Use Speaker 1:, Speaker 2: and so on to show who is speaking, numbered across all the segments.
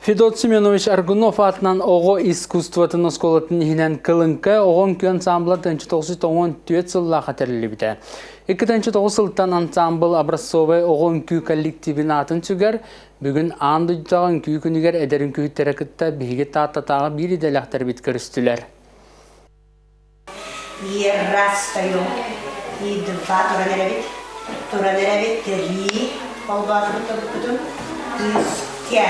Speaker 1: Федот Семенович Аргунов аатынан оҕо искусствотын оскуолатын иһинэн Кылыҥка оҕо үҥкүү ансаамбыла 1994 сыллаахха тэриллибитэ. 2009 сылтан ансаамбыл образцовай оҕо үҥкүү коллективин аатын сүгэр. Бүгүн аан дойдутааҕы үҥкүү күнүгэр эдэр үҥкүүһүттэрэ кытта биһиги Тааттатааҕы биир идэлээхтэрбит көрүстүлэр.
Speaker 2: Раз встаем и два туран эрэбит. Туран эрэбит, три холбоотубут тобуккутун үскэ.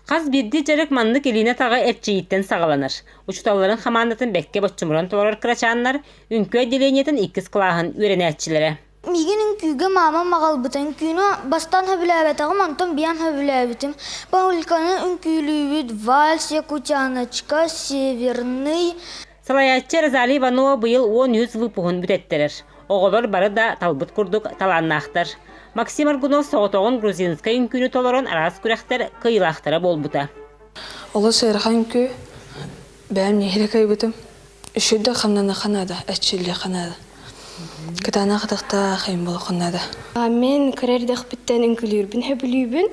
Speaker 3: Хас биирдии дьарык маннык илиинэ-атаҕы эрчийииттэн саҕаланар. Учууталларын хамаандатын бэккэ боччумуран толорор кырачааннар үҥкүү отделениетын иккис кылааһын үөрэнээччилэрэ.
Speaker 4: Миигин үҥкүүгэ маамам аҕалбыта. Үҥкүүнү бастаан сөбүлээбэтэҕим, онтон биэн сөбүлээбитим. Паульканы үҥкүүлүүбүт, вальс, якутяночка, северный.
Speaker 3: Салайааччы Розалия Иванова быйыл 13 выпуһун бүтэттэрэр. Оҕолор бары да талбыт курдук талааннаахтар. Максим Аргунов соҕотоҕун грузинскай үҥкүүнү толорон араас күрэхтэр кыайыылаахтара буолбута.
Speaker 5: Олус ыарахан үҥкүү. Бэйэм нэһиилэ кыайбытым. Үчүгэй хамнаныахха наада, эрчиллиэххэ наада. Кытаанах атахтаах им буолуохха наада.
Speaker 6: Мин кыра эрдэхпиттэн үҥкүүлүүрбүн сөбүлүүбүн.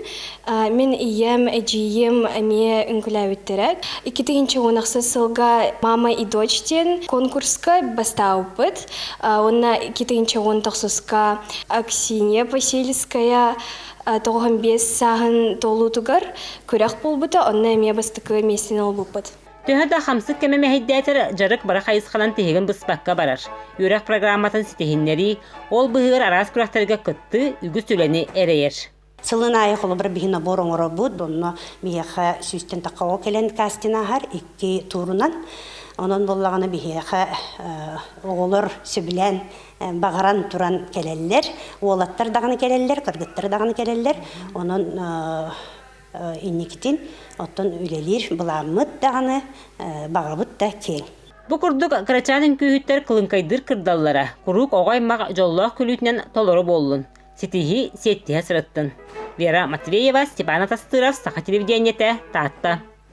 Speaker 6: Мин ийэм, эдьиийим эмиэ үҥкүүлээбиттэрэ. 2016 сылга «Мама и дочь» диэн конкурска бастаабыппыт. Уонна 2019-ка Аксинья Посельская 95 сааһын туолуутугар күрэх буолбута, онно эмиэ бастакы миэстэни ылбыппыт.
Speaker 3: Төһө да хамсык кэмэ мэһэйдээтэр, дьарык бары хайысханан тиһигин быспакка барар. Үөрэх программатын ситиһиннэрии, ол быһыгар араас күрэхтэргэ кыттыы үгүс үлэни эрэйэр.
Speaker 2: Сылын аайы холобура биһи набор оҥоробут, онно биһиэхэ сүүстэн тахха оҕо кэлэн кастинг ааһар икки туурунан. Онон буоллаҕына биһиэхэ оҕолор сөбүлээн баҕаран туран кэлэллэр, уолаттар даҕаны кэлэллэр, кыргыттар даҕаны кэлэллэр. Онон инникитин оттон үлэлиир былааммыт даҕаны, баҕабыт да киэҥ.
Speaker 3: Бу курдук кырачаан үҥкүүһүттэр кылыҥкайдыыр кырдаллара куруук оҕо аймах дьоллоох күлүүтүнэн толору буоллун, ситиһии сиэттиһэ сырыттын. Вера Матвеева, Степан Атастыров, Саха телевидениетэ, Таатта.